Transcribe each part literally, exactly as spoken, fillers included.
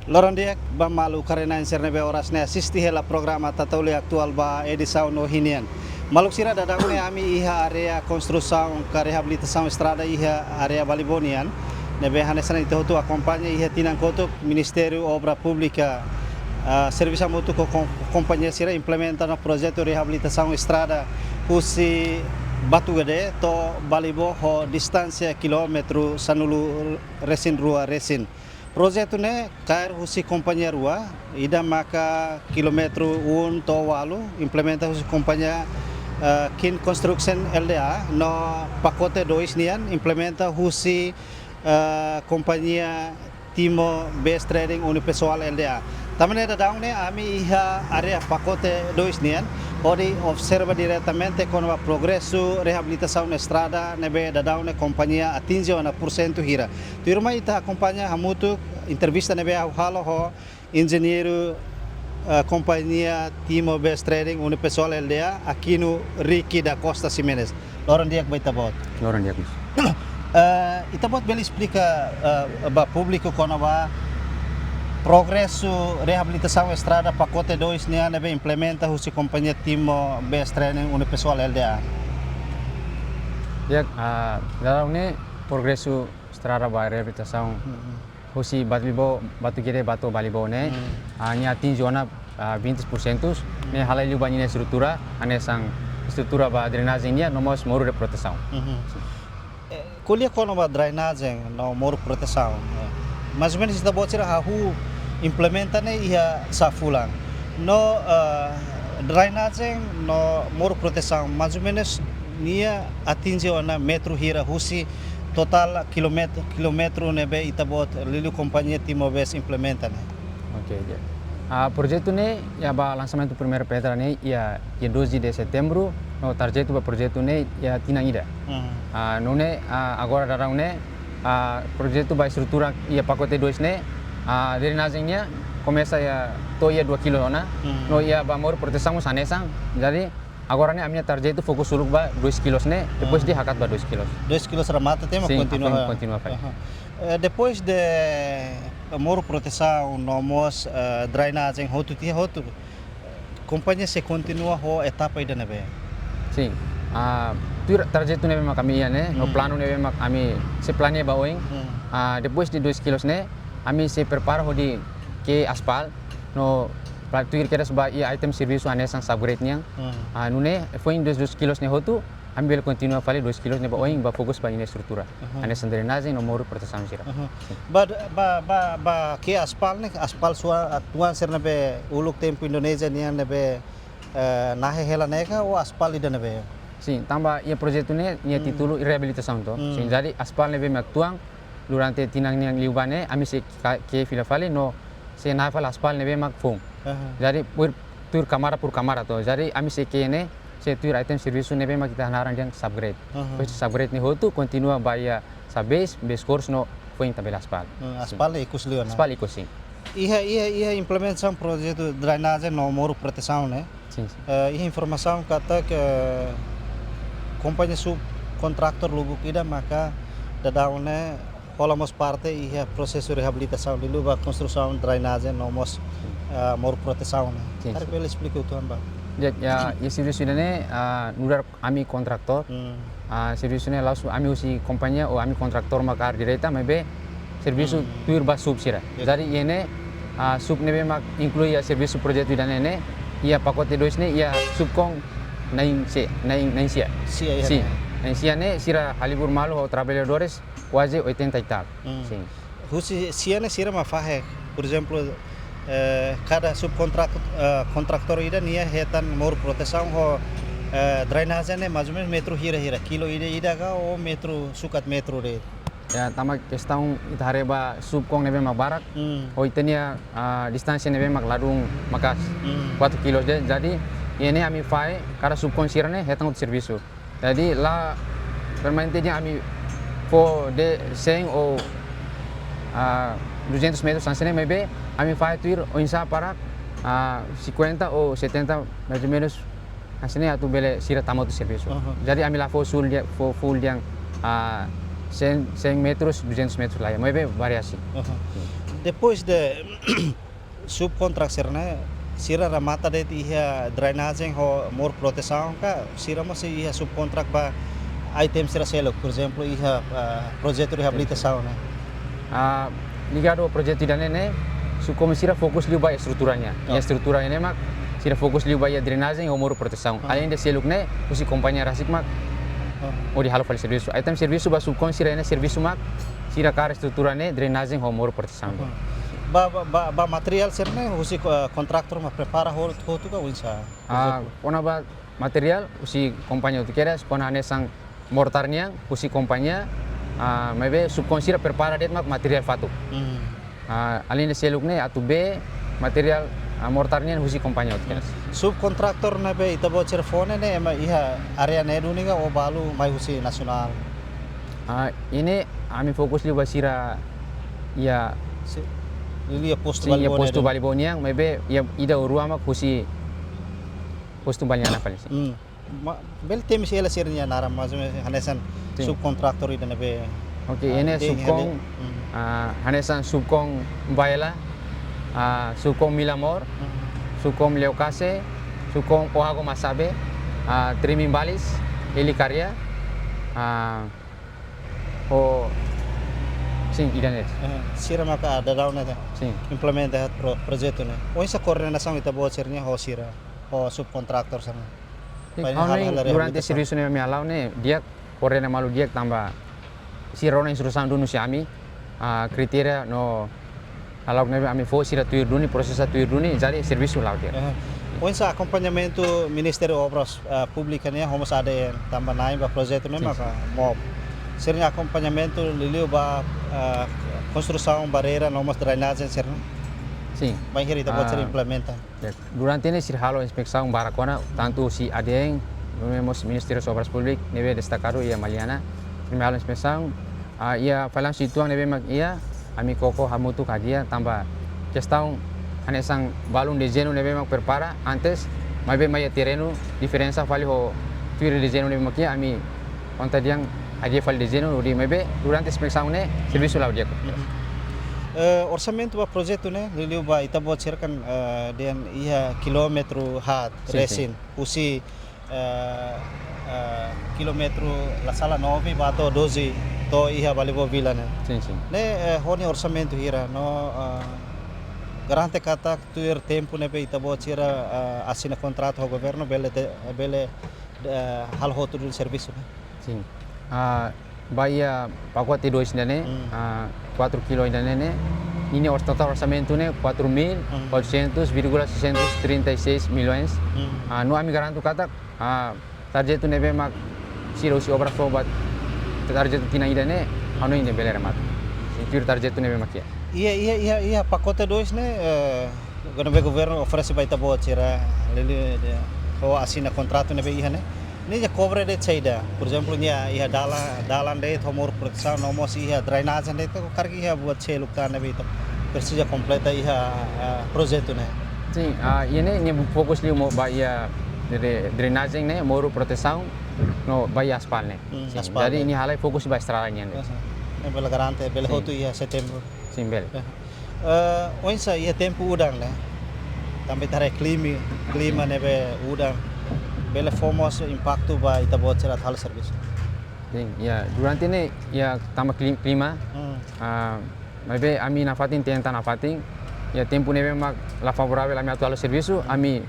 Loron di'ak ba maluk karena sira ne'ebé oras ne'e asiste hela programa Tatoli Atuál ba edisaun ohin nian. Maluk sira, daudaun ne'e ami iha área konstrusaun ka reabilitasaun estrada iha área Balibó nian. Ne'ebé hanesan ita hotu akompaña iha tinan kotuk Ministériu Obra Públika, ah, servisu hamutuk ho kom-, kompañia sira implementa ona projetu reabilitasaun estrada husi Batugade to'o Balibó ho distánsia kilómetru sanulu resin rua resin. Projetu ne'e kaer husi kompañia rua, ida maka kilómetru un to'o ualu, implementa husi kompañia, eh, Kin Construction L D A, no pakote dois nian, implementa husi, eh, kompañia Timo Best Trading Unipessoal L D A. Tanba ne'e daudaun ne'e ami iha área pakote dois nian, hodi observa diretamente kona-ba progresu reabilitasaun estrada ne'ebé daudaun ne'e kompañia atinje ona pursentu hira. Tuirmai ita akompaña hamutuk entrevista ne'ebé ha'u halo ho enjeñeiru, eh, kompañia Timo Best Trading Unipessoal L D A, Aquino Ricky da Costa Ximenes. Loron di'ak ba ita-boot. Loron di'ak, Miss. Eh, ita-boot bele esplika, eh, ba públiku kona-ba progresu reabilitasaun estrada pakote dois nian ne'ebé implementa husi kompañia Timo Best Trading Unipessoal L D A? Di'ak, ah, daudaun ne'e progresu estrada ba reabilitasaun, mm-mm, husi Balibó, Batugade ba to'o Balibó ne'e, mm, ah, nia atinje ona, ah, vinte por cento, ne'e, mm, halai liu ba ninia estrutura, hanesan estrutura ba drenajen nian, no mós moru de protesaun. Mm-hmm. Eh, ko'alia kona-ba drenajen no moru protesaun, eh, mais ou menus ita-boot sira hahú implementa ne'e iha sá fulan. No, eh, drenajen no moru protesaun, mais ou menus nia atinje ona metru hira husi totál kilómetru, kilómetru ne'ebé ita-boot liuliu kompañia Timo Best implementa ne'e? Oke, ya. Ah, projetu ne'e iha ba lansamentu primeira pedra ne'e iha, iha doze de setembru, no tarjetu ba projetu ne'e iha tinan ida. Hmm. Ah, nune'e, ah, agora daudaun ne'e, ah, projetu ba estrutura iha pakote dois ne'e, ah, drenajen nian komesa iha to'o iha dua kilo ona, hmm, no iha ba moru protesaun mós hanesan. Jadi, agora ne'e ami-nia tarjetu fokus uluk ba dois kilos ne'e, depois, hmm, de hakat ba dois kilos. Dois kilos remata tiha, sin, kontinua, afin, kontinua fali. Aha. Eh, depois de moru protesaun no mós, eh, drenajen hotu tiha hotu, kompañia sei kontinua ho etapa ida ne'ebé? Sin. Ah, tuir tarjetu ne'ebé mak ami iha ne'e, no, hmm, planu ne'ebé mak ami sei planeia ba oin. Hmm. Ah, depois de dois kilos ne'e, ami sei prepara hodi ke'e aspal, no pla-, tuir kedas ba iha item servisu hanesan subgrade nian. Hmm. Ah, nune'e, foin dois, dois kilos ne'e hotu, ami bele kontinua fali dois kilos ne'e ba oin, ba fokus ba ninia estrutura. Aha. Hanesan drenajen no moru protesaun sira. Aha. Sin. Ba, ba, ba, ba ke'e aspal ne'e, aspal sua, ah, tuan sira ne'ebé uluk tempu Indonézia nian ne'ebé, eh, nahe hela ne'e ka, ou aspal ida ne'ebé? Sin, tanba iha projetu ne'e, nia, hmm, títulu reabilitasaun to. Hmm. Sin, jadi aspal ne'ebé mak tuan durante tinan nian liubá ne'e, ami sei ka-, ke'e fila fali no sei nahe fali aspal ne'ebé mak foun. Aha. Jadi, por, tuir kamada por kamada to. Jadi, ami sei ke'e ne'e, sei tuir item servisu ne'ebé mak ita hanaran dehan subgrade. Aha. Depois de subgrade ne'e hotu, kontinua ba iha sá base, base course no foin ita bele aspal. Hmm, sin. Aspal ikus liu ona? Aspal ikus, sin. Iha, iha, iha implementasaun projetu drenajen no moru protesaun ne'e, sin, sin, eh, iha informasaun katak kompañia subkontraktór lubuk ida maka daudaun ne'e hola mós parte iha prosesu reabilitasaun liuliu ba konstrusaun drenajen no mós, eh, moru protesaun ne'e. Sin, karik, sin, bele esplika uitoan ba? Ya, ya, iha servisu ida-ne'e, ah, nu'udar ami kontraktór. Hmm. Ah, servisu ne'e la'ós ami husi kompañia ou ami kontraktór mak kaer direta, maibé servisu, hmm, tuir ba sub sira. Ya. Jadi, iha ne'e, ah, sub ne'ebé mak inklui iha servisu projetu ida-ne'e ne'e, iha pakote dois ne'e, iha subkon na'in-sia, na'in, na'in-sia. Sia, ya. Sin. Na'in-sia ne'e sira halibur malu ho traballadores kuaze oitenta e tal. Hmm. Sin. Husi sia ne'e sira mak fahe, por ezemplu, eh, kada subkontrak-, eh, kontraktór ida nia hetan moru protesaun ho, eh, drenajen ne'e mais ou menus metru hira-hira, kilo ida-ida ka ou metru sukat metru de'it? Ya, tanba kestaun ita haree ba subkon ne'ebé mak barak, hmm, ho ita-nia, ah, distánsia ne'ebé mak ladún maka'as, hmm, kuatru kilos de'it. Jadi, iha ne'e ami fahe kada subkon sira ne'e hetan hotu servisu. Jadi, la permanente de'it ami fó de'it cem ou, ah, duzentos metros hanesan ne'e, maibé ami fahe tuir oinsá para, ah, cinquenta ou setenta mais ou menus hanesan ne'e atu bele sira tama hotu servisu. Aha. Jadi, ami la fó full de'it, fó full de'it, ah, cem, cem metros, duzentos metros laiha, maibé variasi. Aha. Depois de subkontrak sira-ne'e, sira remata de'it iha drenajen ho moru protesaun ka, sira mós iha subkontrak ba item sira seluk, por ezemplu, iha, ah, projetu reabilitasaun ne'e? Ah, ligadu projetu ida-ne'e ne'e, Subkon sira fokus liu ba estrutura nian. Oh. Iha estrutura ne'e mak, sira fokus liu ba iha drenajen ho moru protesaun. Ah. Alende seluk ne'e, husi kompañia rasik mak, oh, hodi halo fali servisu. Item servisu ba Subkon sira-ne'e servisu mak, sira kaer estrutura ne'e, drenajen ho moru protesaun. Aha. Ba, ba, ba, ba materiál sira-ne'e husi ko-, kontraktor mak prepara ho-, hotu ka oinsá? Ah, kona-ba materiál husi kompañia hotu kedas, kona hanesan mortar nian husi kompañia, ah, maibé Subkon sira prepara de'it mak materiál fatuk. Hmm. Ah, alende seluk ne'e atu bee materiál, ah, mortar nian husi kompañia hotu kedas. Subkontraktor ne'ebé ita-boot sira fó ne'e, ne'e ema iha área ne'e duni ka ou balu mai husi nasionál? Ah, ne'e ami fokus liu ba sira iha, si-, liu iha postu, sin, iha Balibó ne'e postu duni. Balibó nian, maibé iha ida ou rua mak husi postu Baliana fali, sin. Hmm. Ma-, bele temi hela sira-nia naran, mais ou menus hanesan, sin, subkontraktor ida ne'ebé. Oke, ah, ne'e dehan Subkon, hane-, hmm, ah, hanesan Subkon Baela, ah, Subkon Milamor, hmm, Subkon Leokase, Subkon Ohago Masabe, ah, Trimin Balis, Eli Karia, ah, ho, sin, ida-ne'e. Eh, sira maka daudaun ne'e, sin, implementa pro-, projetu ne'e. Oinsá koordenasaun ita-boot sira-nia ho sira, ho subkontraktor sira-ne'e? Sin, ba ha'u hanoin, halo, halo durante reabilitasaun, servisu ne'e ami hala'o ne'e, di'ak koordena malu di'ak tanba sira rona instrusaun duni husi ami, ah, kritéria no hala'o ne'ebé ami fó sira tuir duni, prosesu tuir duni, jadi servisu la'o di'ak. Aha. Oinsá akompañamentu Ministériu Obras, ah, Públika nian ho mós A D N, tanba na'in ba projetu ne'e, sin, maka, sin, mob. Sira-nia akompañamentu liuliu ba, ah, konstrusaun barreira no mós drenajen sira-ne'e? Sin. Bainhira ita-boot sira, ah, implementa? Durante ne'e sira halo inspesaun barak ona, tantu husi A D N, no mós Ministériu Obras Públikas, ne'ebé destakadu iha Maliana, sira halo inspesaun, ah, iha fallansu uitoan ne'ebé mak iha, ami koko hamutuk hadi'a, tanba kestaun hanesan balun dezeñu ne'ebé mak prepara antes, maibé mai iha terrenu diferensa fali ho tuir dezeñu ne'ebé mak iha, ami konta dehan hadi'a fali dezeñu, hodi maibé durante inspesaun ne'e servisu la'o di'ak. Mhm. Eh, orsamentu ba projetu ne'e, liuliu ba ita-boot sira kan, eh, dehan iha kilómetru haat, sin, sin, resin, husi, eh, eh, kilómetru la sala nove ba to'o doze, to'o iha Balibó Vila ne'e. Sin, sin. Ne'e, eh, ho nia orsamentu hira no, eh, garante katak tuir tempu ne'ebé ita-boot sira, eh, asina kontratu ho governu bele te-, bele, eh, halo hotu duni servisu ne'e? Sin. Ah, ba iha pakote dois ida-ne'e, hmm, ah, quatro kilo ida-ne'e ne'e, ninia ors-, totál orsamentu ne'e quatro mil quatrocentos vírgula seiscentos trinta e seis milhões. Hmm. Ah, no ami garantu katak, ah, tarjetu ne'ebé mak sira husi obra fó ba tarjetu tinan ida-ne'e, hanoin ne'e bele remata. Sin, tuir tarjetu ne'ebé mak iha. Iha, iha, iha, iha pakote dois ne'e, eh, governu, governu oferese ba ita-boot sira, liuliu dehan, ho asina kontratu ne'ebé iha ne'e. Nia kobre de'it saida, por ezemplu, nia iha dalan, dalan de'it ho moru protesaun, no mós iha drenajen de'it, karik iha buat seluk tan ne'ebé ita presiza kompleta iha, ah, projetu ne'e? Sin, ah, iha ne'e, nia fokus liu mós ba iha dre-, drenajen ne'e, moru protesaun, no ba iha aspal ne'e. Hmm, sin, aspal jadi ne'e. Nia halai fokus ba estrada nian de'it. Sin. Ne'e bele garante, bele, sin, hotu iha Setembru. Sin, bele. Eh, oinsá iha tempu udan ne'e? Tanba ita haree klima, klima, sin, ne'ebé udan, bele fó mós impaktu ba ita-boot sira atu halo servisu? Sin, ya, durante ne'e, ya, tanba kli-, klima, hmm, ah, maibé ami nafatin, tenta nafatin, ya, tempu ne'ebé mak la favoravel ami atu halo servisu, ami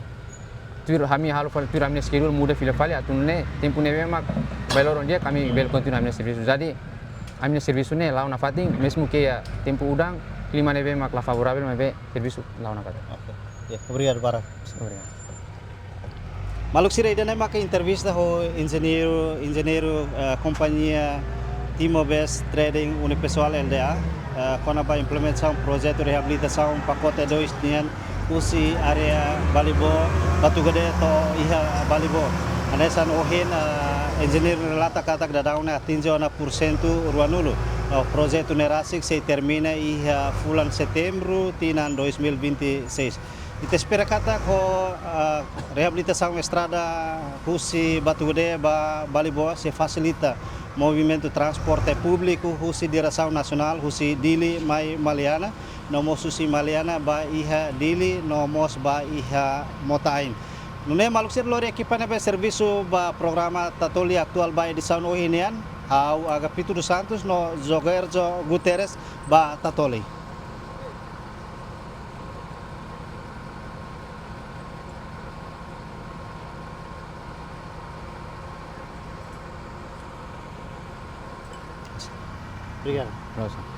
tuir, ami halo fali tuir ami-nia schedule, muda fila fali, atu nune'e tempu ne'ebé mak bele loron di'ak, ami, hmm, bele kontinua ami-nia servisu. Jadi, ami-nia servisu ne'e la'o nafatin, mezmu ke iha tempu udan, klima ne'ebé mak la favoravel, maibé servisu la'o nafatin. Oke. Ya, obrigadu barak. Obrigadu. Maluk sira, ida-ne'e maka entrevista ho enjeñeiru, enjeñeiru, eh, kompañia Timor Best Trading Unipessoal Lda, eh, kona-ba implementasaun projetu reabilitasaun pakote dois nian husi área Balibó, Batugade to'o iha Balibó. Hanesan ohin, eh, enjeñeiru relata katak daudaun ne'e atinje ona pursentu ruanulu. No projetu ne'e rasik sei termina iha fulan Setembru tinan dois mil vinte e seis. Ita espera katak ho, eh, reabilitasaun estrada husi Batugade ba Balibó sei fasilita movimentu transporte públiku husi diresaun nasionál, husi Dili mai Maliana, no mós husi Maliana ba iha Dili, no mós ba iha Mota-Ain. Nune'e maluk sira, lori ekipa ne'ebé servisu ba programa Tatoli Atuál ba edisaun ohin nian, ha'u Agapito dos Santos no Jogerjo Guterres ba Tatoli. Obrigadu. Rosa.